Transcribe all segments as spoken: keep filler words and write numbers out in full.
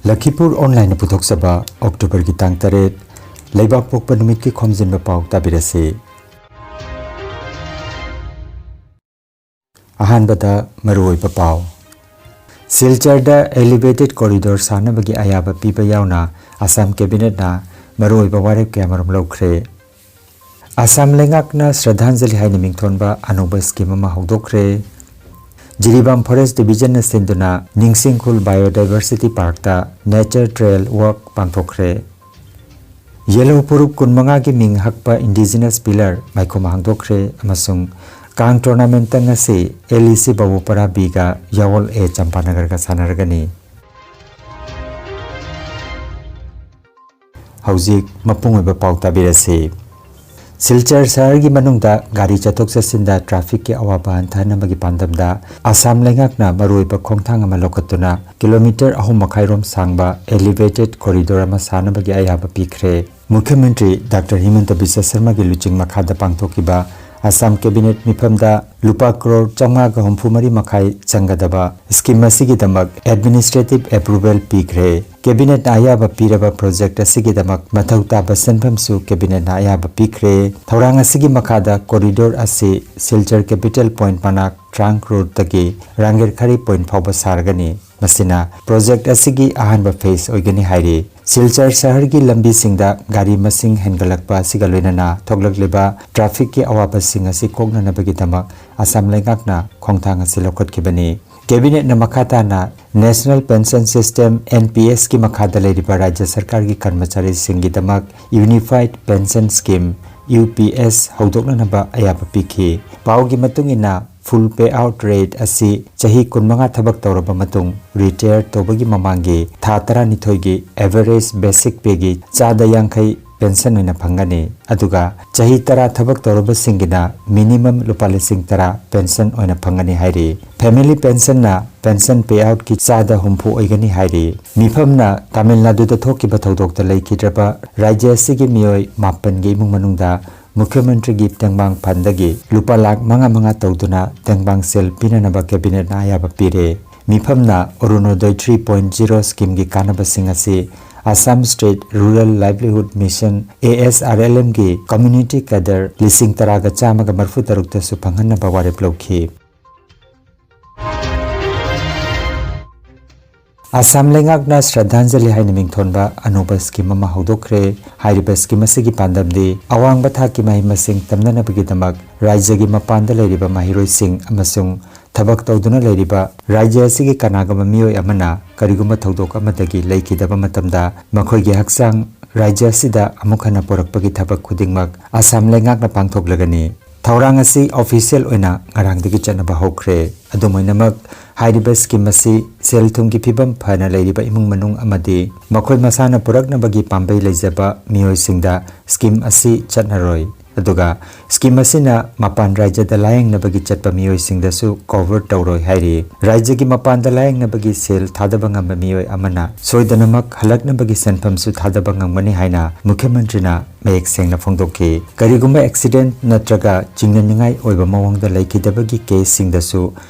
ꯂꯈꯤꯄꯨꯔ ꯑꯣꯟꯂꯥꯏꯟꯅ ꯄꯨꯊꯣꯛꯆꯕ ꯑꯣꯛꯇꯣꯕꯔꯒꯤ ꯇꯥꯡ ꯇꯔꯦꯠ, ꯂꯩꯕꯥꯛ ꯄꯣꯛꯄ ꯅꯨꯃꯤꯠꯀꯤ ꯈꯣꯝꯖꯤꯟꯕ ꯄꯥꯎ ꯇꯥꯕꯤꯔꯁꯤ꯫ ꯑꯍꯥꯟꯕꯗ ꯃꯔꯨꯑꯣꯏꯕ ꯄꯥꯎ꯫ ꯁꯤꯜꯆꯔꯗ elevated corridor ꯁꯥꯅꯕꯒꯤ ꯑꯌꯥꯕ ꯄꯤꯕ ꯌꯥꯎꯅ ꯑꯁꯥꯝ ꯀꯦꯕꯤꯅꯦꯠꯅ ꯃꯔꯨꯑꯣꯏꯕ ꯋꯥꯔꯦꯞ ꯀꯌꯥꯃꯔꯨꯝ ꯂꯧꯈ꯭ꯔꯦ꯫ ꯑꯁꯥꯝ ꯂꯩꯉꯥꯛꯅ ꯁ꯭ꯔꯗꯥꯟꯖꯂꯤ ꯍꯥꯏꯅ ꯃꯤꯡꯊꯣꯟꯕ ꯑꯅꯧꯕ ꯁ꯭ꯀꯤꯝ ꯑꯃ ꯍꯧꯗꯣꯛꯈ꯭ꯔꯦ꯫ ꯖꯤꯔꯤꯕꯥꯝ ꯐꯣꯔꯦꯁ ꯗꯤꯕꯤꯖꯟꯅ ꯁꯤꯟꯗꯨꯅ ꯅꯤꯡꯁꯤꯡꯈꯨꯜ ꯕꯥꯏꯑꯣꯗꯥꯏꯚꯔꯁꯤꯇꯤ ꯄꯥꯔꯛꯇ ꯅꯦꯆꯔ ꯇ꯭ꯔꯦꯜ ꯋꯥꯛ ꯄꯥꯡꯊꯣꯛꯈ꯭ꯔꯦ꯫ ꯌꯦꯜꯍꯧ ꯐꯨꯔꯨꯞ ꯀꯨꯟꯃꯉꯥꯒꯤ ꯃꯤꯡ ꯍꯛꯄ ꯏꯟꯗꯤꯖꯤꯅꯁ ꯄꯤꯂꯔ ꯃꯥꯏꯈꯣꯝ ꯍꯥꯡꯗꯣꯛꯈ꯭ꯔꯦ ꯑꯃꯁꯨꯡ ꯀꯥꯡ ꯇꯣꯔꯅꯥꯃꯦꯟꯠꯇ ꯉꯁꯤ ꯑꯦꯜ ꯏ ꯁꯤ ꯕꯥꯕꯨꯄꯔꯥ ꯕꯤꯒ ꯌꯥꯋꯣꯜ ꯑꯦ ꯆꯝꯄꯥꯅꯒꯔꯒ ꯁꯥꯟꯅꯔꯒꯅꯤ꯫ ꯍꯧꯖꯤꯛ ꯃꯄꯨꯡ ꯑꯣꯏꯕ ꯄꯥꯎ ꯇꯥꯕꯤꯔꯁꯤ꯫ ꯁꯤꯜꯆꯔ ꯁꯍꯔꯒꯤ ꯃꯅꯨꯡꯗ ꯒꯥꯔꯤ ꯆꯠꯊꯣꯛ ꯆꯠꯁꯤꯟꯗ ꯇ꯭ꯔꯥꯐꯤꯛꯀꯤ ꯑꯋꯥꯕ ꯍꯟꯊꯍꯟꯅꯕꯒꯤ ꯄꯥꯟꯗꯝꯗ ꯑꯁꯥꯝ ꯂꯩꯉꯥꯛꯅ ꯃꯔꯨꯑꯣꯏꯕ ꯈꯣꯡꯊꯥꯡ ꯑꯃ ꯂꯧꯈꯠꯇꯨꯅ ꯀꯤꯂꯣꯃꯤꯇꯔ ꯑꯍꯨꯝ ꯃꯈꯥꯏꯔꯣꯝ ꯁꯥꯡꯕ elevated corridor ꯑꯃ ꯁꯥꯅꯕꯒꯤ ꯑꯌꯥꯕ ꯄꯤꯈ꯭ꯔꯦ꯫ ꯃꯨꯈ꯭ꯌ ꯃꯟꯇ꯭ꯔꯤ ꯗꯥꯛꯇꯔ ꯍꯤꯃꯟꯇ ꯕꯤꯁ꯭ꯋ ꯁꯔꯃꯒꯤ ꯂꯨꯆꯤꯡ ꯃꯈꯥꯗ ꯄꯥꯡꯊꯣꯛꯈꯤꯕ ꯑꯁꯥꯝ ꯀꯦꯕꯤꯅꯦꯠ ꯃꯤꯐꯝꯗ ꯂꯨꯄꯥ ꯀ꯭ꯔꯣꯔ ꯆꯥꯝꯃꯉꯥꯒ ꯍꯨꯝꯐꯨ ꯃꯔꯤ ꯃꯈꯥꯏ ꯆꯪꯒꯗꯕ ꯁ꯭ꯀꯤꯝ ꯑꯁꯤꯒꯤꯗꯃꯛ ꯑꯦꯗꯃꯤꯅꯤꯁꯇ꯭ꯔꯦꯇꯤꯚ ꯑꯦꯄ꯭ꯔꯨꯚꯦꯜ ꯄꯤꯈ꯭ꯔꯦ꯫ ꯀꯦꯕꯤꯅꯦꯠꯅ ꯑꯌꯥꯕ ꯄꯤꯔꯕ ꯄ꯭ꯔꯣꯖꯦꯛꯠ ꯑꯁꯤꯒꯤꯗꯃꯛ ꯃꯊꯧ ꯇꯥꯕ ꯁꯦꯟꯐꯝꯁꯨ ꯀꯦꯕꯤꯅꯦꯠꯅ ꯑꯌꯥꯕ ꯄꯤꯈ꯭ꯔꯦ꯫ ꯊꯧꯔꯥꯡ ꯑꯁꯤꯒꯤ ꯃꯈꯥꯗ ꯀꯣꯔꯤꯗꯣꯔ ꯑꯁꯤ ꯁꯤꯜꯆꯔ ꯀꯦꯄꯤꯇꯦꯜ ꯄꯣꯏꯟꯠ ꯃꯅꯥꯛ ꯇ꯭ꯔꯥꯡꯛ ꯔꯣꯗꯇꯒꯤ ꯔꯥꯡꯒꯦꯔꯈꯥꯔꯤ ꯄꯣꯏꯟꯠ ꯐꯥꯎꯕ ꯁꯥꯔꯒꯅꯤ꯫ ꯃꯁꯤꯅ ꯄ꯭ꯔꯣꯖꯦꯛꯠ ꯑꯁꯤꯒꯤ ꯑꯍꯥꯟꯕ ꯐꯦꯖ ꯑꯣꯏꯒꯅꯤ ꯍꯥꯏꯔꯤ꯫ ꯁꯤꯜꯆꯔ ꯁꯍꯔꯒꯤ ꯂꯝꯕꯤꯁꯤꯡꯗ ꯒꯥꯔꯤ ꯃꯁꯤꯡ ꯍꯦꯟꯒꯠꯂꯛꯄ ꯑꯁꯤꯒ ꯂꯣꯏꯅꯅ ꯊꯣꯛꯂꯛꯂꯤꯕ ꯇ꯭ꯔꯥꯐꯤꯛꯀꯤ ꯑꯋꯥꯕꯁꯤꯡ ꯑꯁꯤ ꯀꯣꯛꯅꯅꯕꯒꯤꯗꯃꯛ ꯑꯁꯥꯝ ꯂꯩꯉꯥꯛꯅ ꯈꯣꯡꯊꯥꯡ ꯑꯁꯤ ꯂꯧꯈꯠꯈꯤꯕꯅꯤ꯫ ꯀꯦꯕꯤꯅꯦꯠꯅ ꯃꯈꯥ ꯇꯥꯅ National Pension System, N P S ꯀꯤ ꯃꯈꯥꯗ ꯂꯩꯔꯤꯕ ꯔꯥꯖ꯭ꯌ ꯁꯔꯀꯥꯔꯒꯤ ꯀꯔꯃꯆꯥꯔꯤꯁꯤꯡꯒꯤꯗꯃꯛ Unified Pension Scheme, U P S, ꯍꯧꯗꯣꯛꯅꯅꯕ ꯑꯌꯥꯕ ꯄꯤꯈꯤ꯫ ꯄꯥꯎꯒꯤ ꯃꯇꯨꯡ ꯏꯟꯅ, full payout rate ꯑꯁꯤ ꯆꯍꯤ ꯀꯨꯟꯃꯉꯥ ꯊꯕꯛ ꯇꯧꯔꯕ ꯃꯇꯨꯡ retire ꯇꯧꯕꯒꯤ ꯃꯃꯥꯡꯒꯤ ꯊꯥ ꯇꯔꯥꯅꯤꯊꯣꯏꯒꯤ average basic pay ꯒꯤ ꯆꯥꯗ ꯌꯥꯡꯈꯩ ꯄꯦꯟꯁꯟ ꯑꯣꯏꯅ ꯐꯪꯒꯅꯤ, ꯑꯗꯨꯒ ꯆꯍꯤ ꯇꯔꯥ ꯊꯕꯛ ꯇꯧꯔꯕꯁꯤꯡꯒꯤꯅ minimum ꯂꯨꯄꯥ ꯂꯤꯁꯤꯡ ꯇꯔꯥ ꯄꯦꯟꯁꯟ ꯑꯣꯏꯅ ꯐꯪꯒꯅꯤ ꯍꯥꯏꯔꯤ꯫ Family pension ꯅ pension payout ꯀꯤ ꯆꯥꯗ ꯍꯨꯝꯐꯨ ꯑꯣꯏꯒꯅꯤ ꯍꯥꯏꯔꯤ꯫ ꯃꯤꯐꯝꯅ ꯇꯥꯃꯤꯜ ꯅꯥꯗꯨꯗ ꯊꯣꯛꯈꯤꯕ ꯊꯧꯗꯣꯛꯇ ꯂꯩꯈꯤꯗ꯭ꯔꯕ ꯔꯥꯖ꯭ꯌ ꯑꯁꯤꯒꯤ ꯃꯤꯑꯣꯏ ꯃꯥꯄꯟꯒꯤ ꯏꯃꯨꯡ ꯃꯅꯨꯡꯗ ꯃꯨꯈ꯭ꯌ ꯃꯟꯇ꯭ꯔꯤꯒꯤ ꯇꯦꯡꯕꯥꯡ ꯐꯟꯗꯒꯤ ꯂꯨꯄꯥ ꯂꯥꯈ ꯃꯉꯥ ꯃꯉꯥ ꯇꯧꯗꯨꯅ ꯇꯦꯡꯕꯥꯡ ꯁꯦꯜ ꯄꯤꯅꯅꯕ ꯀꯦꯕꯤꯅꯦꯠꯅ ꯑꯌꯥꯕ ꯄꯤꯔꯦ꯫ ꯃꯤꯐꯝꯅ ꯑꯔꯨꯅꯣꯗꯣꯏ three point zero scheme ꯒꯤ ꯀꯥꯟꯅꯕꯁꯤꯡ ꯑꯁꯤ Assam State Rural Livelihood Mission, A S R L M ꯒꯤ community cadre ꯂꯤꯁꯤꯡ ꯇꯔꯥꯒ ꯆꯥꯝꯃꯒ ꯃꯔꯤꯐꯨ ꯇꯔꯨꯛꯇꯁꯨ ꯐꯪꯍꯟꯅꯕ ꯋꯥꯔꯦꯞ ꯂꯧꯈꯤ꯫ ꯑꯁꯥꯝ ꯂꯩꯉꯥꯛꯅ ꯁ꯭ꯔꯗꯥꯟꯖꯂꯤ ꯍꯥꯏꯅ ꯃꯤꯡꯊꯣꯟꯕ ꯑꯅꯧꯕ scheme ꯑꯃ ꯍꯧꯗꯣꯛꯈ꯭ꯔꯦ꯫ ꯍꯥꯏꯔꯤꯕ scheme ꯑꯁꯤꯒꯤ ꯄꯥꯟꯗꯝꯗꯤ ꯑꯋꯥꯡꯕ ꯊꯥꯛꯀꯤ ꯃꯍꯩ ꯃꯁꯤꯡ ꯇꯝꯅꯅꯕꯒꯤꯗꯃꯛ ꯔꯥꯖ꯭ꯌꯒꯤ ꯃꯄꯥꯟꯗ ꯂꯩꯔꯤꯕ ꯃꯍꯩꯔꯣꯏꯁꯤꯡ ꯑꯃꯁꯨꯡ ꯊꯕꯛ ꯇꯧꯗꯨꯅ ꯂꯩꯔꯤꯕ ꯔꯥꯖ꯭ꯌ ꯑꯁꯤꯒꯤ ꯀꯅꯥꯒꯨꯝꯕ ꯃꯤꯑꯣꯏ ꯑꯃꯅ ꯀꯔꯤꯒꯨꯝꯕ ꯊꯧꯗꯣꯛ ꯑꯃꯗꯒꯤ ꯂꯩꯈꯤꯗꯕ ꯃꯇꯝꯗ ꯃꯈꯣꯏꯒꯤ ꯍꯛꯆꯥꯡ ꯔꯥꯖ꯭ꯌ ꯑꯁꯤꯗ ꯑꯃꯨꯛ ꯍꯟꯅ ꯄꯨꯔꯛꯄꯒꯤ ꯊꯕꯛ ꯈꯨꯗꯤꯡꯃꯛ ꯑꯁꯥꯝ ꯂꯩꯉꯥꯛꯅ ꯄꯥꯡꯊꯣꯛꯂꯒꯅꯤ꯫ ꯊꯧꯔꯥꯡ ꯑꯁꯤ official ꯑꯣꯏꯅ ꯉꯔꯥꯡꯗꯒꯤ ꯆꯠꯅꯕ ꯍꯧꯈ꯭ꯔꯦ꯫ ꯑꯗꯨꯝ ꯑꯣꯏꯅꯃꯛ, ꯍꯥꯏꯔꯤꯕ scheme ꯑꯁꯤ ꯁꯦꯜ ꯊꯨꯝꯒꯤ ꯐꯤꯕꯝ ꯐꯅ ꯂꯩꯔꯤꯕ ꯏꯃꯨꯡ ꯃꯅꯨꯡ ꯑꯃꯗꯤ ꯃꯈꯣꯏ ꯃꯁꯥꯅ ꯄꯨꯔꯛꯅꯕꯒꯤ ꯄꯥꯝꯕꯩ ꯂꯩꯖꯕ ꯃꯤꯑꯣꯏꯁꯤꯡꯗ scheme ꯑꯁꯤ ꯆꯠꯅꯔꯣꯏ꯫ ꯑꯗꯨꯒ scheme ꯑꯁꯤꯅ ꯃꯄꯥꯟ ꯔꯥꯖ꯭ꯌꯗ ꯂꯥꯌꯦꯡꯅꯕꯒꯤ ꯆꯠꯄ ꯃꯤꯑꯣꯏꯁꯤꯡꯗꯁꯨ cover ꯇꯧꯔꯣꯏ ꯍꯥꯏꯔꯤ꯫ ꯔꯥꯖ꯭ꯌꯒꯤ ꯃꯄꯥꯟꯗ ꯂꯥꯌꯦꯡꯅꯕꯒꯤ ꯁꯦꯜ ꯊꯥꯗꯕ ꯉꯝꯕ ꯃꯤꯑꯣꯏ ꯑꯃꯅ ꯁꯣꯏꯗꯅꯃꯛ ꯍꯜꯂꯛꯅꯕꯒꯤ ꯁꯦꯟꯐꯝꯁꯨ ꯊꯥꯗꯕ ꯉꯝꯒꯅꯤ ꯍꯥꯏꯅ ꯃꯨꯈ꯭ꯌ ꯃꯟꯇ꯭ꯔꯤꯅ ꯃꯌꯦꯛ ꯁꯦꯡꯅ ꯐꯣꯡꯗꯣꯛꯈꯤ꯫ ꯀꯔꯤꯒꯨꯝꯕ accident ꯅꯠꯇ꯭ꯔꯒ ꯆꯤꯡꯅꯅꯤꯡꯉꯥꯏ ꯑꯣꯏꯕ ꯃꯑꯣꯡꯗ ꯂꯩꯈꯤꯗꯕꯒꯤ caseꯁꯤꯡꯗꯁꯨ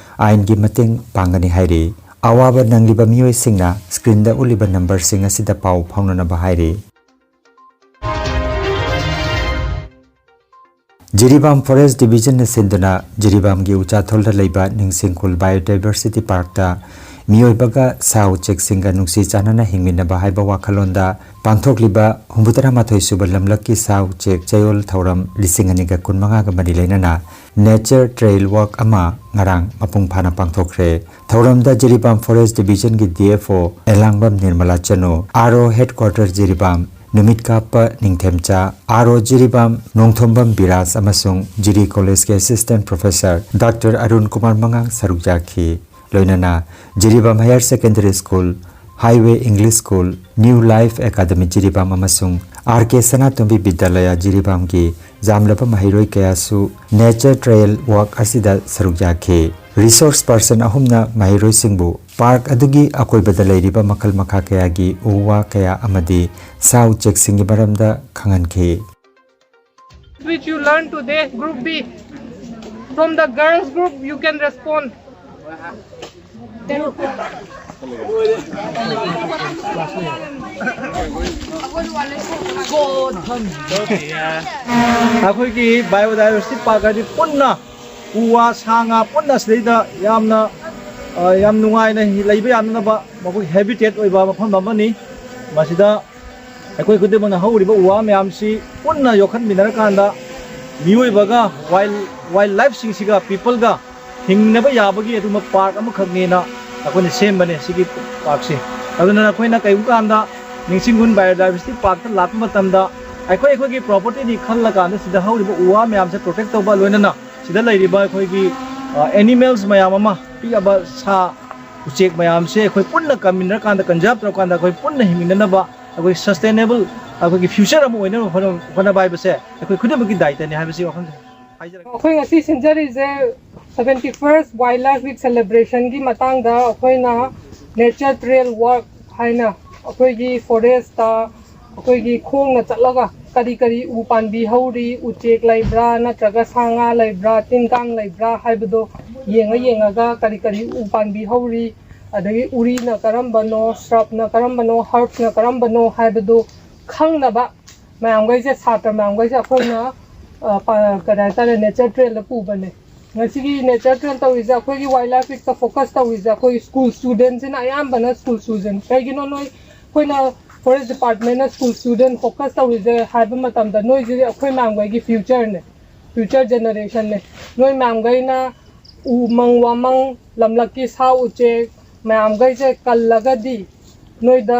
ꯑꯥꯏꯟꯒꯤ ꯃꯇꯦꯡ ꯄꯥꯡꯒꯅꯤ ꯍꯥꯏꯔꯤ꯫ ꯑꯋꯥꯕ ꯅꯪꯂꯤꯕ ꯃꯤꯑꯣꯏꯁꯤꯡꯅ screenꯗ ꯎꯠꯂꯤꯕ numberꯁꯤꯡ ꯑꯁꯤꯗ ꯄꯥꯎ ꯐꯥꯎꯅꯅꯕ ꯍꯥꯏꯔꯤ꯫ ꯖꯤꯔꯤꯕꯥꯝ Forest Divisionꯅ ꯁꯤꯟꯗꯨꯅ ꯖꯤꯔꯤꯕꯥꯝꯒꯤ ꯎꯆꯥꯊꯣꯜꯗ ꯂꯩꯕ ꯅꯤꯡꯁꯤꯡꯈꯨꯜ Biodiversity Parkꯇ ꯃꯤꯑꯣꯏꯕꯒ ꯁꯥ ꯎꯆꯦꯛꯁꯤꯡꯒ ꯅꯨꯡꯁꯤ ꯆꯥꯟꯅꯅ ꯍꯤꯡꯃꯤꯟꯅꯕ ꯍꯥꯏꯕ ꯋꯥꯈꯜꯂꯣꯟꯗ ꯄꯥꯡꯊꯣꯛꯂꯤꯕ ꯍꯨꯝꯐꯨꯇꯔꯥ ꯃꯥꯊꯣꯏ ꯁꯨꯕ ꯂꯝꯂꯛꯀꯤ ꯁꯥ ꯎꯆꯦꯛ ꯆꯌꯣꯜ ꯊꯧꯔꯝ ꯂꯤꯁꯤꯡ ꯑꯅꯤꯒ ꯀꯨꯟꯃꯉꯥꯒ ꯃꯔꯤ ꯂꯩꯅꯅ Nature Trail Walk ꯑꯃ ꯉꯔꯥꯡ ꯃꯄꯨꯡ ꯐꯥꯅ ꯄꯥꯡꯊꯣꯛꯈ꯭ꯔꯦ꯫ ꯊꯧꯔꯝꯗ Jiribam Forest Divisionꯒꯤ D F O ꯑꯦꯂꯥꯡꯕꯝ ꯅꯤꯔꯃꯂꯥ ꯆꯅꯨ, R O Headquarter ꯖꯤꯔꯤꯕꯥꯝ ꯅꯨꯃꯤꯠ ꯀꯥꯞꯄ ꯅꯤꯡꯊꯦꯝꯆꯥ, R O ꯖꯤꯔꯤꯕꯥꯝ ꯅꯣꯡꯊꯣꯝꯕꯝ ꯕꯤꯔꯥꯖ ꯑꯃꯁꯨꯡ ꯖꯤꯔꯤ Collegeꯀꯤ Assistant Professor Doctor Arun Kumar ꯃꯉꯥꯡ ꯁꯔꯨꯛ ꯌꯥꯈꯤ꯫ ꯂꯣꯏꯅꯅ Jiribam Higher Secondary School, Highway English School, New Life Academy Jiribam ꯑꯃꯁꯨꯡ R K ꯁꯅꯥꯇꯣꯝꯕꯤ ꯕꯤꯗ꯭ꯌꯥꯂꯌꯥ ꯖꯤꯔꯤꯕꯥꯝꯒꯤ ꯌꯥꯝꯂꯕ ꯃꯍꯩꯔꯣꯏ ꯀꯌꯥꯁꯨ Nature Trail Walk ꯑꯁꯤꯗ ꯁꯔꯨꯛ ꯌꯥꯈꯤ꯫ Resource person ꯑꯍꯨꯝꯅ ꯃꯍꯩꯔꯣꯏꯁꯤꯡꯕꯨ park ꯑꯗꯨꯒꯤ ꯑꯀꯣꯏꯕꯗ ꯂꯩꯔꯤꯕ ꯃꯈꯜ ꯃꯈꯥ ꯀꯌꯥꯒꯤ ꯎ ꯋꯥ ꯀꯌꯥ ꯑꯃꯗꯤ ꯁꯥ ꯎꯆꯦꯛꯁꯤꯡꯒꯤ ꯃꯔꯝꯗ ꯈꯪꯍꯟꯈꯤ꯫ Which you learn today, group B. From the girls group, you can respond. ꯑꯩꯈꯣꯏꯒꯤ ꯕꯥꯏꯑꯣꯗꯥꯏꯕꯔꯁꯤꯇꯤ ꯄꯥꯔꯛ ꯍꯥꯏꯗꯤ ꯄꯨꯟꯅ ꯎ ꯋꯥ ꯁꯥ ꯉꯥ ꯄꯨꯟꯅ ꯁꯤꯗꯩꯗ ꯌꯥꯝꯅ, ꯑ, ꯌꯥꯝ ꯅꯨꯡꯉꯥꯏꯅ ꯂꯩꯕ ꯌꯥꯅꯅꯕ ꯃꯈꯣꯏ ꯍꯦꯕꯤꯇꯦꯠ ꯑꯣꯏꯕ ꯃꯐꯝ ꯑꯃꯅꯤ꯫ ꯃꯁꯤꯗ ꯑꯩꯈꯣꯏ ꯈꯨꯗꯤꯡꯃꯛꯅ ꯍꯧꯔꯤꯕ ꯎ ꯋꯥ ꯃꯌꯥꯝꯁꯤ ꯄꯨꯟꯅ ꯌꯣꯛꯈꯠꯃꯤꯟꯅꯔꯀꯥꯟꯗ ꯃꯤꯑꯣꯏꯕꯒ ꯋꯥꯏꯜ, ꯋꯥꯏꯜ ꯂꯥꯏꯐꯁꯤꯡꯁꯤꯒ ꯄꯤꯄꯜꯒ ꯍꯤꯡꯅꯕ ꯌꯥꯕꯒꯤ ꯑꯗꯨꯒꯨꯝꯕ ꯄꯥꯔꯛ ꯑꯃꯈꯛꯅꯦꯅ ꯑꯩꯈꯣꯏꯅ ꯁꯦꯝꯕꯅꯦ ꯁꯤꯒꯤ ꯄꯥꯔꯛꯁꯦ꯫ ꯑꯗꯨꯅ ꯑꯩꯈꯣꯏꯅ ꯀꯩꯒꯨꯝꯕ ꯀꯥꯟꯗ ꯅꯤꯡꯁꯤꯡꯈꯨꯟ ꯕꯥꯏꯑꯣꯗꯥꯏꯕꯔꯁꯤꯇꯤ ꯄꯥꯔꯛꯇ ꯂꯥꯛꯄ ꯃꯇꯝꯗ ꯑꯩꯈꯣꯏ ꯑꯩꯈꯣꯏꯒꯤ ꯄ꯭ꯔꯣꯄꯔꯇꯤꯅꯤ ꯈꯜꯂꯀꯥꯟꯗ ꯁꯤꯗ ꯍꯧꯔꯤꯕ ꯎ ꯋꯥ ꯃꯌꯥꯝꯁꯦ ꯄ꯭ꯔꯣꯇꯦꯛ ꯇꯧꯕ, ꯂꯣꯏꯅꯅ ꯁꯤꯗ ꯂꯩꯔꯤꯕ ꯑꯩꯈꯣꯏꯒꯤ ꯑꯦꯅꯤꯃꯦꯜꯁ ꯃꯌꯥꯝ ꯑꯃ, ꯄꯤꯛꯑꯕ ꯁꯥ ꯎꯆꯦꯛ ꯃꯌꯥꯝꯁꯦ ꯑꯩꯈꯣꯏ ꯄꯨꯟꯅ ꯀꯟꯃꯤꯟꯅꯔꯀꯥꯟꯗ, ꯀꯟꯖꯥꯔꯕ ꯇꯧꯔꯀꯥꯟꯗ ꯑꯩꯈꯣꯏ ꯄꯨꯟꯅ ꯍꯤꯡꯃꯤꯟꯅꯅꯕ ꯑꯩꯈꯣꯏ ꯁꯁꯇꯦꯅꯦꯕꯜ ꯑꯩꯈꯣꯏꯒꯤ ꯐ꯭ꯌꯨꯆꯔ ꯑꯃ ꯑꯣꯏꯅꯕ ꯍꯣꯠꯅ-, ꯍꯣꯠꯅꯕ ꯍꯥꯏꯕꯁꯦ ꯑꯩꯈꯣꯏ ꯈꯨꯗꯤꯡꯃꯛꯀꯤ ꯗꯥꯏꯇꯅꯤ ꯍꯥꯏꯕꯁꯤ ꯋꯥꯐꯝꯁꯦ ꯍꯥꯏꯖꯔꯒꯦ꯫ ꯑꯩꯈꯣꯏ ꯉꯁꯤ ꯁꯤꯟꯖꯔꯤꯁꯦ seventy first Wildlife Week celebrationꯒꯤ ꯃꯇꯥꯡꯗ ꯑꯩꯈꯣꯏꯅ nature trail walk ꯍꯥꯏꯅ ꯑꯩꯈꯣꯏꯒꯤ ꯐꯣꯔꯦꯁꯇ ꯑꯩꯈꯣꯏꯒꯤ ꯈꯣꯡꯅ ꯆꯠꯂꯒ ꯀꯔꯤ ꯀꯔꯤ ꯎ ꯄꯥꯝꯕꯤ ꯍꯧꯔꯤ, ꯎꯆꯦꯛ ꯂꯩꯕ꯭ꯔꯥ ꯅꯠꯇ꯭ꯔꯒ ꯁꯥ ꯉꯥ ꯂꯩꯕ꯭ꯔꯥ, ꯇꯤꯟ ꯀꯥꯡ ꯂꯩꯕ꯭ꯔꯥ ꯍꯥꯏꯕꯗꯣ ꯌꯦꯡꯉ ꯌꯦꯡꯉꯒ ꯀꯔꯤ ꯀꯔꯤ ꯎ ꯄꯥꯝꯕꯤ ꯍꯧꯔꯤ, ꯑꯗꯒꯤ ꯎꯔꯤꯅ ꯀꯔꯝꯕꯅꯣ, ꯁ꯭ꯔꯕꯅ ꯀꯔꯝꯕꯅꯣ, ꯍꯔꯕꯅ ꯀꯔꯝꯕꯅꯣ ꯍꯥꯏꯕꯗꯨ ꯈꯪꯅꯕ ꯃꯌꯥꯝꯈꯩꯁꯦ, ꯁꯥꯇ꯭ꯔ ꯃꯌꯥꯝꯈꯩꯁꯦ ꯑꯩꯈꯣꯏꯅ, ꯑ, ꯄ-, ꯀꯔꯤ ꯍꯥꯏꯇꯥꯔꯦ, nature trailꯗ ꯄꯨꯕꯅꯦ꯫ ꯉꯁꯤꯒꯤ nature trail ꯇꯧꯔꯤꯁꯦ ꯑꯩꯈꯣꯏꯒꯤ Wildlife Weekꯇ focus ꯇꯧꯔꯤꯁꯦ ꯑꯩꯈꯣꯏ school studentꯁꯤꯅ ꯑꯌꯥꯝꯕꯅ school student꯫ ꯀꯩꯒꯤꯅꯣ ꯅꯣꯏ, ꯑꯩꯈꯣꯏꯅ forest departmentꯅ school student focus ꯇꯧꯔꯤꯁꯦ ꯍꯥꯏꯕ ꯃꯇꯝꯗ ꯅꯣꯏꯁꯤꯗꯤ ꯑꯩꯈꯣꯏ ꯃꯌꯥꯝꯈꯩꯒꯤ futureꯅꯦ, future generationꯅꯦ꯫ ꯅꯣꯏ ꯃꯌꯥꯝꯈꯩꯅ ꯎꯃꯪ ꯋꯥꯃꯪ, ꯂꯝꯂꯛꯀꯤ ꯁꯥ ꯎꯆꯦꯛ ꯃꯌꯥꯝꯈꯩꯁꯦ ꯀꯜꯂꯒꯗꯤ ꯅꯣꯏꯗ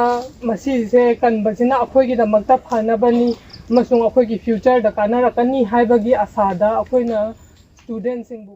ꯃꯁꯤꯁꯦ ꯀꯟꯕꯁꯤꯅ ꯑꯩꯈꯣꯏꯒꯤꯗꯃꯛꯇ ꯐꯅꯕꯅꯤ ꯑꯃꯁꯨꯡ ꯑꯩꯈꯣꯏꯒꯤ futureꯗ ꯀꯥꯟꯅꯔꯛꯀꯅꯤ ꯍꯥꯏꯕꯒꯤ ꯑꯁꯥꯗ ꯑꯩꯈꯣꯏꯅ studentꯁꯤꯡꯕꯨ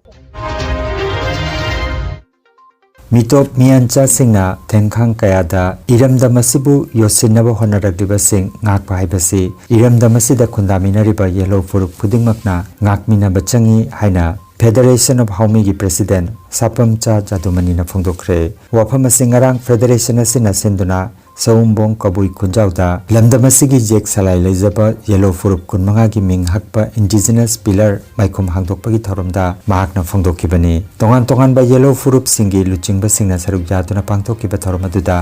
ꯃꯤꯇꯣꯞ ꯃꯤꯌꯥꯟꯆꯥꯁꯤꯡꯅ ꯊꯦꯡꯈꯥꯡ ꯀꯌꯥꯗ ꯏꯔꯝꯗꯝ ꯑꯁꯤꯕꯨ ꯌꯣꯠꯁꯤꯟꯅꯕ ꯍꯣꯠꯅꯔꯛꯂꯤꯕꯁꯤꯡ ꯉꯥꯛꯄ ꯍꯥꯏꯕꯁꯤ ꯏꯔꯝꯗꯝ ꯑꯁꯤꯗ ꯈꯨꯟꯗꯥꯃꯤꯟꯅꯔꯤꯕ ꯌꯦꯜꯍꯧ ꯐꯨꯔꯨꯞ ꯈꯨꯗꯤꯡꯃꯛꯅ ꯉꯥꯛꯃꯤꯟꯅꯕ ꯆꯪꯏ ꯍꯥꯏꯅ Federation of ꯍꯥꯎꯃꯤꯒꯤ president ꯁꯥꯄꯝꯆꯥ ꯖꯥꯗꯨꯃꯅꯤꯅ ꯐꯣꯡꯗꯣꯛꯈ꯭ꯔꯦ꯫ ꯋꯥꯐꯝ ꯑꯁꯤ ꯉꯔꯥꯡ federation ꯑꯁꯤꯅ ꯁꯤꯟꯗꯨꯅ ꯁꯑꯣꯝꯕꯣꯡ ꯀꯕꯨꯏ ꯈꯨꯟꯖꯥꯎꯗ ꯂꯝꯗꯝ ꯑꯁꯤꯒꯤ ꯌꯦꯛ ꯁꯂꯥꯏ ꯂꯩꯖꯕ ꯌꯦꯜꯍꯧ ꯐꯨꯔꯨꯞ ꯀꯨꯟꯃꯉꯥꯒꯤ ꯃꯤꯡ ꯍꯛꯄ indigenous pillar ꯃꯥꯏꯈꯨꯝ ꯍꯥꯡꯗꯣꯛꯄꯒꯤ ꯊꯧꯔꯝꯗ ꯃꯍꯥꯛꯅ ꯐꯣꯡꯗꯣꯛꯈꯤꯕꯅꯤ꯫ ꯇꯣꯉꯥꯟ ꯇꯣꯉꯥꯟꯕ ꯌꯦꯜꯍꯧ ꯐꯨꯔꯨꯞꯁꯤꯡꯒꯤ ꯂꯨꯆꯤꯡꯕꯁꯤꯡꯅ ꯁꯔꯨꯛ ꯌꯥꯗꯨꯅ ꯄꯥꯡꯊꯣꯛꯈꯤꯕ ꯊꯧꯔꯝ ꯑꯗꯨꯗ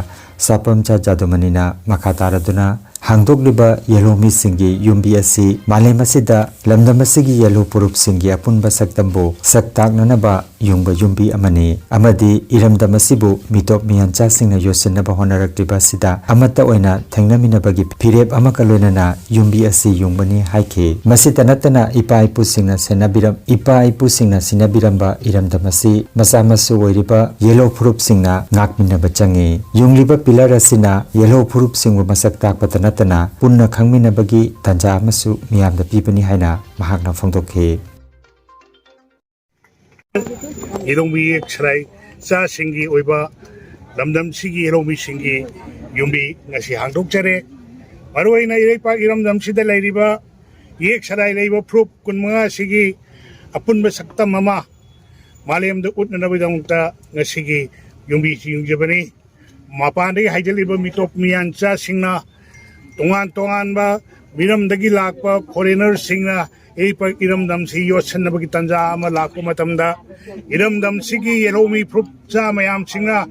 ꯁꯥꯄꯝꯆꯥ ꯖꯥꯗꯨꯃꯅꯤꯅ ꯃꯈꯥ ꯇꯥꯔꯗꯨꯅ ꯍꯥꯡꯗꯣꯛꯂꯤꯕ ꯌꯦꯜꯍꯧꯃꯤꯁꯤꯡꯒꯤ ꯌꯨꯝꯕꯤ ꯑꯁꯤ ꯃꯥꯂꯦꯝ ꯑꯁꯤꯗ ꯂꯝꯗꯝ ꯑꯁꯤꯒꯤ ꯌꯦꯜꯍꯧ ꯐꯨꯔꯨꯞꯁꯤꯡꯒꯤ ꯑꯄꯨꯟꯕ ꯁꯛꯇꯝꯕꯨ ꯁꯛ ꯇꯥꯛꯅꯅꯕ ꯌꯨꯡꯕ ꯌꯨꯝꯕꯤ ꯑꯃꯅꯤ ꯑꯃꯗꯤ ꯏꯔꯝꯗꯝ ꯑꯁꯤꯕꯨ ꯃꯤꯇꯣꯞ ꯃꯤꯌꯥꯟꯆꯥꯁꯤꯡꯅ ꯌꯣꯠꯁꯤꯟꯅꯕ ꯍꯣꯠꯅꯔꯛꯂꯤꯕ ꯑꯁꯤꯗ ꯑꯃꯠꯇ ꯑꯣꯏꯅ ꯊꯦꯡꯅꯃꯤꯟꯅꯕꯒꯤ ꯐꯤꯔꯦꯞ ꯑꯃꯒ ꯂꯣꯏꯅꯅ ꯌꯨꯝꯕꯤ ꯑꯁꯤ ꯌꯨꯡꯕꯅꯤ ꯍꯥꯏꯈꯤ꯫ ꯃꯁꯤꯇ ꯅꯠꯇꯅ ꯏꯄꯥ ꯏꯄꯨꯁꯤꯡꯅ ꯁꯦꯟꯅꯕꯤꯔꯝ-, ꯏꯄꯥ ꯏꯄꯨꯁꯤꯡꯅ ꯁꯤꯟꯅꯕꯤꯔꯝꯕ ꯏꯔꯝꯗꯝ ꯑꯁꯤ ꯃꯆꯥ ꯃꯁꯨ ꯑꯣꯏꯔꯤꯕ ꯌꯦꯜꯍꯧ ꯐꯨꯔꯨꯞꯁꯤꯡꯅ ꯉꯥꯛꯃꯤꯟꯅꯕ ꯆꯪꯉꯤ꯫ ꯌꯨꯡꯂꯤꯕ pillar ꯑꯁꯤꯅ ꯌꯦꯜꯍꯧ ꯐꯨꯔꯨꯞꯁꯤꯡꯕꯨ ꯃꯁꯛ ꯇꯥꯛꯄꯇ ꯅꯠꯇꯅ ꯄꯨꯟꯅ ꯈꯪꯃꯤꯟꯅꯕꯒꯤ ꯇꯥꯟꯖꯥ ꯑꯃꯁꯨ ꯃꯤꯌꯥꯝꯗ ꯄꯤꯕꯅꯤ ꯍꯥꯏꯅ ꯃꯍꯥꯛꯅ ꯐꯣꯡꯗꯣꯛꯈꯤ꯫ ꯌꯦꯜꯍꯧꯃꯤ ꯌꯦꯛ ꯁꯂꯥꯏ ꯆꯥꯁꯤꯡꯒꯤ ꯑꯣꯏꯕ ꯂꯝꯗꯝꯁꯤꯒꯤ ꯌꯦꯜꯍꯧꯃꯤꯁꯤꯡꯒꯤ ꯌꯨꯝꯕꯤ ꯉꯁꯤ ꯍꯥꯡꯗꯣꯛꯆꯔꯦ꯫ ꯃꯔꯨꯑꯣꯏꯅ ꯏꯔꯩꯄꯥꯛ ꯏꯔꯝꯗꯝꯁꯤꯗ ꯂꯩꯔꯤꯕ ꯌꯦꯛ ꯁꯂꯥꯏ ꯂꯩꯕ ꯐꯨꯔꯨꯞ ꯀꯨꯟꯃꯉꯥ ꯑꯁꯤꯒꯤ ꯑꯄꯨꯟꯕ ꯁꯛꯇꯝ ꯑꯃ ꯃꯥꯂꯦꯝꯗ ꯎꯠꯅꯅꯕꯒꯤꯗꯃꯛꯇ ꯉꯁꯤꯒꯤ ꯌꯨꯝꯕꯤꯁꯤ ꯌꯨꯡꯖꯕꯅꯤ꯫ ꯃꯄꯥꯟꯗꯒꯤ ꯍꯥꯏꯖꯤꯜꯂꯤꯕ ꯃꯤꯇꯣꯞ ꯃꯤꯌꯥꯟꯆꯥꯁꯤꯡꯅ, ꯇꯣꯉꯥꯟ ꯇꯣꯉꯥꯟꯕ ꯃꯤꯔꯝꯗꯒꯤ ꯂꯥꯛꯄ foreignerꯁꯤꯡꯅ ꯏꯔꯩꯄꯥꯛ ꯏꯔꯝꯗꯝꯁꯤ ꯌꯣꯠꯁꯤꯟꯅꯕꯒꯤ ꯇꯥꯟꯖꯥ ꯑꯃ ꯂꯥꯛꯄ ꯃꯇꯝꯗ, ꯏꯔꯝꯗꯝꯁꯤꯒꯤ ꯌꯦꯜꯍꯧꯃꯤ ꯐꯨꯔꯨꯞ ꯆꯥ ꯃꯌꯥꯝꯁꯤꯡꯅ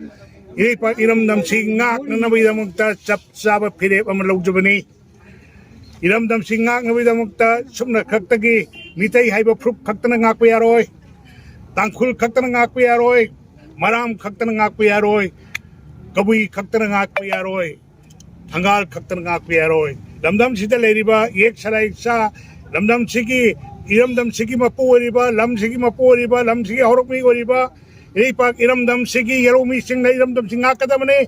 ꯏꯔꯩꯄꯥꯛ ꯏꯔꯝꯗꯝꯁꯤ ꯉꯥꯛꯅꯅꯕꯒꯤꯗꯃꯛꯇ ꯆꯞ ꯆꯥꯕ ꯐꯤꯔꯦꯞ ꯑꯃ ꯂꯧꯖꯕꯅꯤ꯫ ꯏꯔꯝꯗꯝꯁꯤ ꯉꯥꯛꯅꯕꯒꯤꯗꯃꯛꯇ ꯁꯨꯞꯅ ꯈꯛꯇꯒꯤ ꯃꯤꯇꯩ ꯍꯥꯏꯕ ꯐꯨꯔꯨꯞ ꯈꯛꯇꯅ ꯉꯥꯛꯄ ꯌꯥꯔꯣꯏ, ꯇꯥꯡꯈꯨꯜ ꯈꯛꯇꯅ ꯉꯥꯛꯄ ꯌꯥꯔꯣꯏ, ꯃꯔꯥꯝ ꯈꯛꯇꯅ ꯉꯥꯛꯄ ꯌꯥꯔꯣꯏ, ꯀꯕꯨꯏ ꯈꯛꯇꯅ ꯉꯥꯛꯄ ꯌꯥꯔꯣꯏ, ꯊꯪꯒꯥꯜ ꯈꯛꯇꯅ ꯉꯥꯛꯄ ꯌꯥꯔꯣꯏ꯫ ꯂꯝꯗꯝꯁꯤꯗ ꯂꯩꯔꯤꯕ ꯌꯦꯛ ꯁꯂꯥꯏ ꯆꯥ, ꯂꯝꯗꯝꯁꯤꯒꯤ, ꯏꯔꯝꯗꯝꯁꯤꯒꯤ ꯃꯄꯨ ꯑꯣꯏꯔꯤꯕ, ꯂꯝꯁꯤꯒꯤ ꯃꯄꯨ ꯑꯣꯏꯔꯤꯕ, ꯂꯝꯁꯤꯒꯤ ꯍꯧꯔꯛꯃꯤ ꯑꯣꯏꯔꯤꯕ ꯏꯔꯩꯄꯥꯛ ꯏꯔꯝꯗꯝꯁꯤꯒꯤ ꯌꯦꯜꯍꯧꯃꯤꯁꯤꯡꯅ ꯏꯔꯝꯗꯝꯁꯤ ꯉꯥꯛꯀꯗꯕꯅꯤ꯫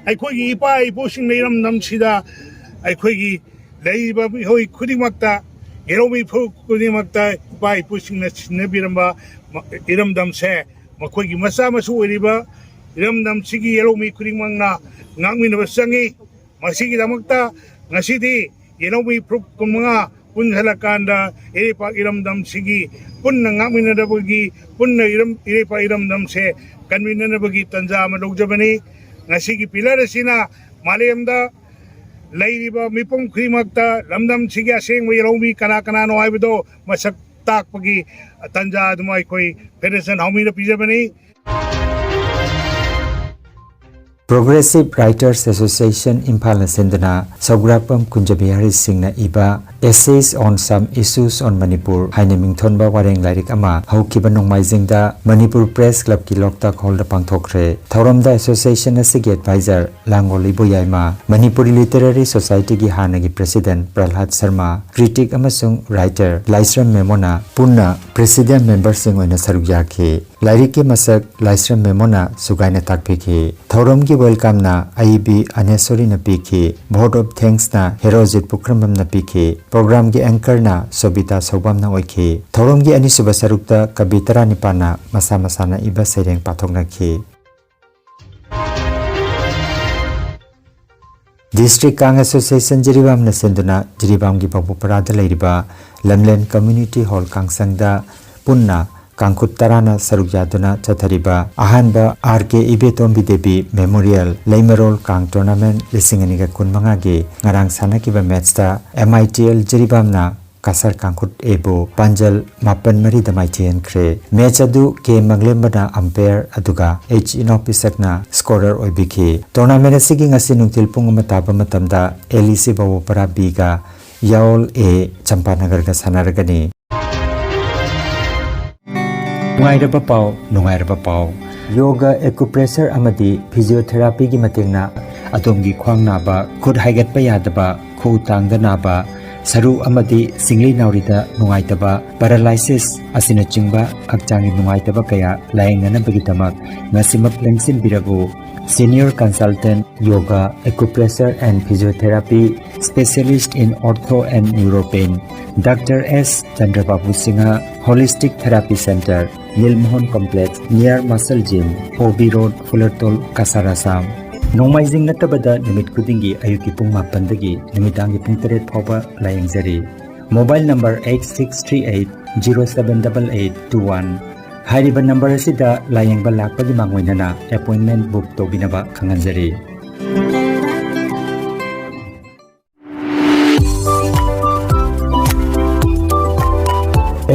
ꯑꯩꯈꯣꯏꯒꯤ ꯏꯄꯥ ꯏꯄꯨꯁꯤꯡꯅ ꯏꯔꯝꯗꯝꯁꯤꯗ ꯑꯩꯈꯣꯏꯒꯤ ꯂꯩꯔꯤꯕ ꯃꯤꯑꯣꯏ ꯈꯨꯗꯤꯡꯃꯛꯇ, ꯌꯦꯜꯍꯧꯃꯤ ꯐꯨꯔꯨꯞ ꯈꯨꯗꯤꯡꯃꯛꯇ ꯏꯄꯥ ꯏꯄꯨꯁꯤꯡꯅ ꯁꯤꯟꯅꯕꯤꯔꯝꯕ ꯏꯔꯝꯗꯝꯁꯦ ꯃꯈꯣꯏꯒꯤ ꯃꯆꯥ ꯃꯁꯨ ꯑꯣꯏꯔꯤꯕ ꯏꯔꯝꯗꯝꯁꯤꯒꯤ ꯌꯦꯜꯍꯧꯃꯤ ꯈꯨꯗꯤꯡꯃꯛꯅ ꯉꯥꯛꯃꯤꯟꯅꯕ ꯆꯪꯉꯤ꯫ ꯃꯁꯤꯒꯤꯗꯃꯛꯇ ꯉꯁꯤꯗꯤ ꯌꯦꯜꯍꯧꯃꯤ ꯐꯨꯔꯨꯞ ꯀꯨꯟꯃꯉꯥ ꯄꯨꯟꯁꯤꯜꯂꯀꯥꯟꯗ ꯏꯔꯩꯄꯥꯛ ꯏꯔꯝꯗꯝꯁꯤꯒꯤ ꯄꯨꯟꯅ ꯉꯥꯛꯃꯤꯟꯅꯅꯕꯒꯤ, ꯄꯨꯟꯅ ꯏꯔꯝ-, ꯏꯔꯩꯄꯥꯛ ꯏꯔꯝꯗꯝꯁꯦ ꯀꯟꯃꯤꯟꯅꯅꯕꯒꯤ ꯇꯥꯟꯖꯥ ꯑꯃ ꯂꯧꯖꯕꯅꯤ꯫ ꯉꯁꯤꯒꯤ pillar ꯑꯁꯤꯅ ꯃꯥꯂꯦꯝꯗ ꯂꯩꯔꯤꯕ ꯃꯤꯄꯨꯝ ꯈꯨꯗꯤꯡꯃꯛꯇ ꯂꯝꯗꯝꯁꯤꯒꯤ ꯑꯁꯦꯡꯕ ꯌꯦꯜꯍꯧꯃꯤ ꯀꯅꯥ ꯀꯅꯥꯅꯣ ꯍꯥꯏꯕꯗꯣ ꯃꯁꯛ ꯇꯥꯛꯄꯒꯤ ꯇꯥꯟꯖꯥ ꯑꯗꯨꯃ ꯑꯩꯈꯣꯏ ꯐꯦꯗꯦꯔꯦꯁꯟ ꯍꯥꯎꯃꯤꯅ ꯄꯤꯖꯕꯅꯤ꯫ Progressive Writers Association ꯏꯝꯐꯥꯜꯅ ꯁꯤꯟꯗꯨꯅ ꯁꯧꯒ꯭ꯔꯥꯛꯄꯝ ꯀꯨꯟꯖꯕꯤꯍꯥꯔꯤ ꯁꯤꯡꯅ ꯏꯕ Essays on Some Issues on Manipur ꯍꯥꯏꯅ ꯃꯤꯡꯊꯣꯟꯕ ꯋꯥꯔꯦꯡ ꯂꯥꯏꯔꯤꯛ ꯑꯃ ꯍꯧꯈꯤꯕ ꯅꯣꯡꯃꯥꯏꯖꯤꯡꯗ ꯃꯅꯤꯄꯨꯔ ꯄ꯭ꯔꯦꯁ ꯀ꯭ꯂꯕꯀꯤ ꯂꯣꯛꯇꯥꯛ ꯍꯣꯜꯗ ꯄꯥꯡꯊꯣꯛꯈ꯭ꯔꯦ꯫ ꯊꯧꯔꯝꯗ ꯑꯦꯁꯣꯁꯤꯌꯦꯁꯟ ꯑꯁꯤꯒꯤ ꯑꯦꯗꯚꯥꯏꯖꯔ ꯂꯥꯡꯒꯣꯜ ꯏꯕꯣꯌꯥꯏꯃ, ꯃꯅꯤꯄꯨꯔꯤ ꯂꯤꯇꯔꯦꯔꯤ ꯁꯣꯁꯥꯏꯇꯤꯒꯤ ꯍꯥꯟꯅꯒꯤ ꯄ꯭ꯔꯦꯁꯤꯗꯦꯟꯠ ꯄ꯭ꯔꯍꯂꯥꯗ ꯁꯔꯃ, ꯀ꯭ꯔꯤꯇꯤꯛ ꯑꯃꯁꯨꯡ ꯔꯥꯏꯇꯔ ꯂꯥꯏꯁ꯭ꯔꯝ ꯃꯦꯃꯣꯅ ꯄꯨꯟꯅ ꯄ꯭ꯔꯦꯁꯤꯗꯦꯟꯠ ꯃꯦꯝꯕꯔꯁꯤꯡ ꯑꯣꯏꯅ ꯁꯔꯨꯛ ꯌꯥꯈꯤ꯫ ꯂꯥꯏꯔꯤꯛꯀꯤ ꯃꯁꯛ ꯂꯥꯏꯁ꯭ꯔꯝ ꯃꯦꯃꯣꯅ ꯁꯨꯒꯥꯏꯅ ꯇꯥꯛꯄꯤꯈꯤ꯫ ꯊꯧꯔꯝꯒꯤ ꯋꯦꯜꯀꯝꯅ ꯑꯏꯕꯤ ꯑꯅꯦꯁꯣꯔꯤꯅ ꯄꯤꯈꯤ꯫ Vote of thanksꯅ ꯍꯦꯔꯣꯖꯤꯠ ꯄꯨꯈ꯭ꯔꯝꯕꯝꯅ ꯄꯤꯈꯤ꯫ ꯄ꯭ꯔꯣꯒ꯭ꯔꯥꯝꯒꯤ ꯑꯦꯡꯀꯔꯅ ꯁꯣꯕꯤꯇꯥ ꯁꯧꯕꯥꯝꯅ ꯑꯣꯏꯈꯤ꯫ ꯊꯧꯔꯝꯒꯤ ꯑꯅꯤꯁꯨꯕ ꯁꯔꯨꯛꯇ ꯀꯕꯤ ꯇꯔꯥꯅꯤꯄꯥꯟꯅ ꯃꯁꯥ ꯃꯁꯥꯅ ꯏꯕ ꯁꯩꯔꯦꯡ ꯄꯥꯊꯣꯛꯅꯈꯤ꯫ ꯗꯤꯁꯇ꯭ꯔꯤꯛ ꯀꯥꯡ ꯑꯦꯁꯣꯁꯤꯌꯦꯁꯟ ꯖꯤꯔꯤꯕꯥꯝꯅ ꯁꯤꯟꯗꯨꯅ ꯖꯤꯔꯤꯕꯥꯝꯒꯤ ꯕꯥꯕꯨꯄꯔꯥꯗ ꯂꯩꯔꯤꯕ ꯂꯝꯂꯦꯟ ꯀꯝꯃ꯭ꯌꯨꯅꯤꯇꯤ ꯍꯣꯜ ꯀꯥꯡꯁꯪꯗ ꯄꯨꯟꯅ ꯀꯥꯡꯈꯨꯠ ꯇꯔꯥꯅ ꯁꯔꯨꯛ ꯌꯥꯗꯨꯅ ꯆꯠꯊꯔꯤꯕ ꯑꯍꯥꯟꯕ ꯑꯥꯔ ꯀꯦ ꯏꯕꯦꯇꯣꯝꯕꯤ ꯗꯦꯕꯤ ꯃꯦꯃꯣꯔꯤꯌꯦꯜ ꯂꯩꯃꯔꯣꯜ ꯀꯥꯡ ꯇꯣꯔꯅꯥꯃꯦꯟꯠ ꯂꯤꯁꯤꯡ ꯑꯅꯤꯒ ꯀꯨꯟꯃꯉꯥꯒꯤ ꯉꯔꯥꯡ ꯁꯥꯟꯅꯈꯤꯕ ꯃꯦꯠꯁꯇ ꯑꯦꯝ ꯑꯥꯏ ꯇꯤ ꯑꯦꯜ ꯖꯤꯔꯤꯕꯥꯝꯅ ꯀꯁꯥꯔ ꯀꯥꯡꯈꯨꯠ ꯑꯦꯕꯨ ꯄꯥꯟꯖꯜ ꯃꯥꯄꯟ ꯃꯔꯤꯗ ꯃꯥꯏꯊꯤꯍꯟꯈ꯭ꯔꯦ꯫ ꯃꯦꯆ ꯑꯗꯨ ꯀꯦ ꯃꯪꯂꯦꯝꯕꯅ ꯑꯝꯄꯥꯌꯔ ꯑꯗꯨꯒ ꯑꯩꯆ ꯏꯅꯥꯎ ꯄꯤꯁꯛꯅ ꯁ꯭ꯀꯣꯔꯔ ꯑꯣꯏꯕꯤꯈꯤ꯫ ꯇꯣꯔꯅꯥꯃꯦꯟꯠ ꯑꯁꯤꯒꯤ ꯉꯁꯤ ꯅꯨꯡꯊꯤꯜ ꯄꯨꯡ ꯑꯃ ꯇꯥꯕ ꯃꯇꯝꯗ ꯑꯦꯜ ꯏ ꯁꯤ ꯕꯥꯕꯨꯄꯔꯥ ꯕꯤꯒ ꯌꯥꯑꯣꯜ ꯑꯦ ꯆꯝꯄꯥꯅꯒꯔꯒ ꯁꯥꯟꯅꯔꯒꯅꯤ꯫ ꯅꯨꯡꯉꯥꯏꯔꯕ ꯄꯥꯎ, ꯅꯨꯡꯉꯥꯏꯔꯕ ꯄꯥꯎ꯫ ꯌꯣꯒ, ꯑꯦꯀꯨꯄ꯭ꯔꯦꯁꯔ ꯑꯃꯗꯤ ꯐꯤꯖꯤꯑꯣꯊꯦꯔꯥꯄꯤꯒꯤ ꯃꯇꯦꯡꯅ ꯑꯗꯣꯝꯒꯤ ꯈ꯭ꯋꯥꯡ ꯅꯥꯕ, ꯈꯨꯠ ꯍꯥꯏꯒꯠꯄ ꯌꯥꯗꯕ, ꯈꯨꯎ ꯇꯥꯡꯗ ꯅꯥꯕ, ꯁꯔꯨ ꯑꯃꯗꯤ ꯁꯤꯡꯂꯤ ꯅꯥꯎꯔꯤꯗ ꯅꯨꯡꯉꯥꯏꯇꯕ, ꯄꯦꯔꯥꯂꯥꯏꯁꯤꯁ ꯑꯁꯤꯅꯆꯤꯡꯕ ꯍꯛꯆꯥꯡꯒꯤ ꯅꯨꯡꯉꯥꯏꯇꯕ ꯀꯌꯥ ꯂꯥꯌꯦꯡꯅꯅꯕꯒꯤꯗꯃꯛ ꯉꯁꯤꯃꯛ ꯂꯦꯡꯁꯤꯟꯕꯤꯔꯕꯨ꯫ Senior Consultant Yoga, Acupressure and Physiotherapy, Specialist in Ortho and Neuropain, Doctor S Chandrababu Singha, Holistic Therapy Center, Nilmohan Complex, near Muscle Gym, O B Road, Fulartol, Kasar, Assam꯫ ꯅꯣꯡꯃꯥꯏꯖꯤꯡ ꯅꯠꯇꯕꯗ ꯅꯨꯃꯤꯠ ꯈꯨꯗꯤꯡꯒꯤ ꯑꯌꯨꯛꯀꯤ ꯄꯨꯡ ꯃꯥꯄꯟꯗꯒꯤ ꯅꯨꯃꯤꯗꯥꯡꯒꯤ ꯄꯨꯡ ꯇꯔꯦꯠ ꯐꯥꯎꯕ ꯂꯥꯌꯦꯡꯖꯔꯤ꯫ Mobile number eight six three eight zero seven double eight two one꯫ ꯍꯥꯏꯔꯤꯕ ꯅꯝꯕꯔ ꯑꯁꯤꯗ ꯂꯥꯌꯦꯡꯕ ꯂꯥꯛꯄꯒꯤ ꯃꯥꯡꯑꯣꯏꯅꯅ ꯑꯦꯄꯣꯏꯟꯃꯦꯟꯠ ꯕꯨꯛ ꯇꯧꯕꯤꯅꯕ ꯈꯪꯍꯟꯖꯔꯤ꯫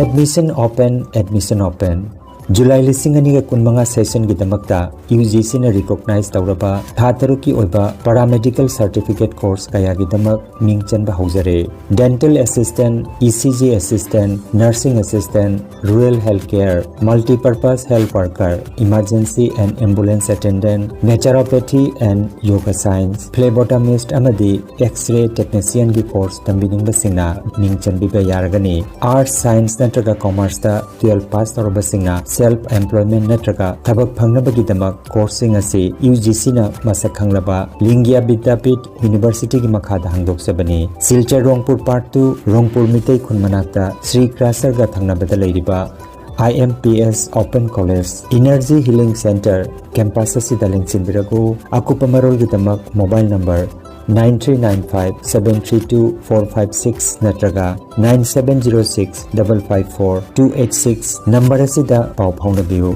Admission open, admission open. July ꯂꯤꯁꯤꯡ ꯑꯅꯤꯒ ꯀꯨꯟꯃꯉꯥ ꯁꯦꯁꯟꯒꯤꯗꯃꯛꯇ ꯌꯨ ꯖꯤ ꯁꯤꯅ ꯔꯤꯀꯣꯛꯅꯥꯏꯖ ꯇꯧꯔꯕ ꯊꯥ ꯇꯔꯨꯛꯀꯤ ꯑꯣꯏꯕ ꯄꯔꯥꯃꯦꯗꯤꯀꯦꯜ ꯁꯔꯇꯤꯐꯤꯀꯦꯠ ꯀꯣꯔꯁ ꯀꯌꯥꯒꯤꯗꯃꯛ ꯃꯤꯡ ꯆꯟꯕ ꯍꯧꯖꯔꯦ꯫ Dental assistant, E C G assistant, nursing assistant, rural health care, multipurpose health worker, emergency and ambulance attendant, naturopathy and yoga science, phlebotomist ꯑꯃꯗꯤ X-ray technicianꯒꯤ ꯀꯣꯔꯁ ꯇꯝꯕꯤꯅꯤꯡꯕꯁꯤꯡꯅ ꯃꯤꯡ ꯆꯟꯕꯤꯕ ꯌꯥꯔꯒꯅꯤ꯫ ꯑꯥꯔꯠꯁ, ꯁꯥꯏꯟꯁ ꯅꯠꯇ꯭ꯔꯒ ꯀꯣꯃꯔꯁꯇ ꯇꯨꯌꯦꯜꯐ ꯄꯥꯁ ꯇꯧꯔꯕꯁꯤꯡꯅ ꯁꯦꯜꯐ ꯑꯦꯝꯄ꯭ꯂꯣꯏꯃꯦꯟ ꯅꯠꯇ꯭ꯔꯒ ꯊꯕꯛ ꯐꯪꯅꯕꯒꯤꯗꯃꯛ ꯀꯣꯔꯁꯁꯤꯡ ꯑꯁꯤ ꯌꯨ ꯖꯤ ꯁꯤꯅ ꯃꯁꯛ ꯈꯪꯂꯕ ꯂꯤꯡꯒ꯭ꯌꯥ ꯕꯤꯗ꯭ꯌꯥꯄꯤꯊ ꯌꯨꯅꯤꯚꯔꯁꯤꯇꯤꯒꯤ ꯃꯈꯥꯗ ꯍꯥꯡꯗꯣꯛꯆꯕꯅꯤ꯫ ꯁꯤꯜꯆꯔ ꯔꯣꯡꯄꯨꯔ ꯄꯥꯔꯠ ꯇꯨ, ꯔꯣꯡꯄꯨꯔ ꯃꯤꯇꯩ ꯈꯨꯟ ꯃꯅꯥꯛꯇ ꯁ꯭ꯔꯤ ꯀ꯭ꯔꯥꯁꯔꯒ ꯊꯪꯅꯕꯗ ꯂꯩꯔꯤꯕ I M P S Open College, Energy Healing Center campus ꯑꯁꯤꯗ ꯂꯦꯡꯁꯤꯟꯕꯤꯔꯛꯎ꯫ ꯑꯀꯨꯞꯄ ꯃꯔꯣꯜꯒꯤꯗꯃꯛ mobile number nine three nine five seven three two four five six ꯅꯠꯇ꯭ꯔꯒ nine seven zero six double five four two eight six number ꯑꯁꯤꯗ ꯄꯥꯎ ꯐꯥꯎꯅꯕꯤꯌꯨ꯫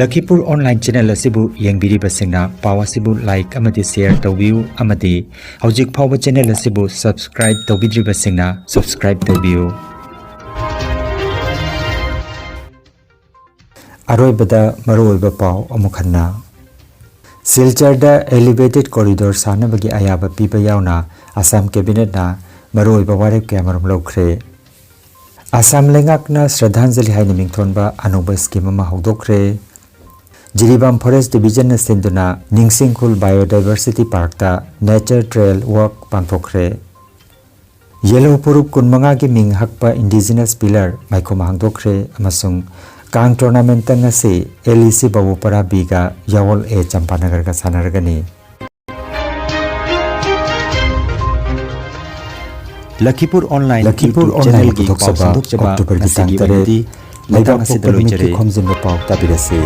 ꯂꯈꯤꯄꯨꯔ online channel ꯑꯁꯤꯕꯨ ꯌꯦꯡꯕꯤꯔꯤꯕꯁꯤꯡꯅ ꯄꯥꯎ ꯑꯁꯤꯕꯨ ꯂꯥꯏꯛ ꯑꯃꯗꯤ ꯁꯦꯌꯔ ꯇꯧꯕꯤꯌꯨ ꯑꯃꯗꯤ ꯍꯧꯖꯤꯛ ꯐꯥꯎꯕ ꯆꯦꯅꯦꯜ ꯑꯁꯤꯕꯨ ꯁꯕꯁꯀ꯭ꯔꯥꯏꯕ ꯇꯧꯕꯤꯗ꯭ꯔꯤꯕꯁꯤꯡꯅ ꯁꯕꯁꯀ꯭ꯔꯥꯏꯕ ꯇꯧꯕꯤꯌꯨ꯫ ꯑꯔꯣꯏꯕꯗ ꯃꯔꯨꯑꯣꯏꯕ ꯄꯥꯎ ꯑꯃꯨꯛ ꯍꯟꯅ꯫ ꯁꯤꯜꯆꯔꯗ ꯑꯦꯂꯤꯚꯦꯇꯦꯗ ꯀꯣꯔꯤꯗꯣꯔ ꯁꯥꯅꯕꯒꯤ ꯑꯌꯥꯕ ꯄꯤꯕ ꯌꯥꯎꯅ ꯑꯁꯥꯝ ꯀꯦꯕꯤꯅꯦꯠꯅ ꯃꯔꯨꯑꯣꯏꯕ ꯋꯥꯔꯦꯞ ꯀꯌꯥꯃꯔꯨꯝ ꯂꯧꯈ꯭ꯔꯦ꯫ ꯑꯁꯥꯝ ꯂꯩꯉꯥꯛꯅ ꯁ꯭ꯔꯗꯥꯟꯖꯂꯤ ꯍꯥꯏꯅ ꯃꯤꯡꯊꯣꯟꯕ ꯑꯅꯧꯕ ꯁ꯭ꯀꯤꯝ ꯑꯃ ꯍꯧꯗꯣꯛꯈ꯭ꯔꯦ꯫ ꯖꯤꯔꯤꯕꯥꯝ ꯐꯣꯔꯦꯁ꯭ꯠ ꯗꯤꯕꯤꯖꯟꯅ ꯁꯤꯟꯗꯨꯅ ꯅꯤꯡꯁꯤꯡꯈꯨꯜ ꯕꯥꯏꯑꯣꯗꯥꯏꯚꯔꯁꯤꯇꯤ ꯄꯥꯔꯛꯇ ꯅꯦꯆꯔ ꯇ꯭ꯔꯦꯜ ꯋꯥꯛ ꯄꯥꯡꯊꯣꯛꯈ꯭ꯔꯦ꯫ ꯌꯦꯜꯂꯣ ꯐꯨꯔꯨꯞ ꯀꯨꯟꯃꯉꯥꯒꯤ ꯃꯤꯡ ꯍꯛꯄ ꯏꯟꯗꯤꯖꯤꯅꯁ ꯄꯤꯂꯔ ꯃꯥꯏꯈꯨꯝ ꯍꯥꯡꯗꯣꯛꯈ꯭ꯔꯦ ꯑꯃꯁꯨꯡ ꯀꯥꯡ ꯇꯣꯔꯅꯥꯃꯦꯟꯠꯇ ꯉꯁꯤ ꯑꯦꯜ ꯏ ꯁꯤ ꯕꯥꯕꯨꯄꯥꯔꯥ ꯕꯤꯒ ꯌꯥꯋꯜ ꯑꯦ ꯆꯝꯄꯥꯅꯒꯔꯒ ꯁꯥꯟꯅꯔꯒꯅꯤ꯫ ꯂꯈꯤꯄꯨꯔ ꯑꯣꯟꯂꯥꯏꯟ ꯂꯈꯤꯄꯨꯔ YouTube ꯑꯣꯟꯂꯥꯏꯟ ꯆꯦꯅꯦꯜꯒꯤ ꯄꯥꯎ ꯄꯨꯊꯣꯛꯆꯕ ꯁꯟꯗꯣꯛꯆꯕ ꯑꯣꯛꯇꯣꯕꯔꯒꯤ ꯉꯁꯤꯒꯤ ꯇꯥꯡ ꯇꯔꯦꯠ, ꯑꯣꯏꯅꯗꯤ ꯂꯩꯕꯥꯛ ꯃꯇꯥꯡ ꯑꯁꯤꯗ ꯄꯣꯛꯄ ꯅꯨꯃꯤꯠꯀꯤ ꯂꯣꯏꯖꯔꯦ꯫ ꯈꯣꯝꯖꯤꯟꯕ ꯄꯥꯎ ꯇꯥꯕꯤꯔꯁꯤ꯫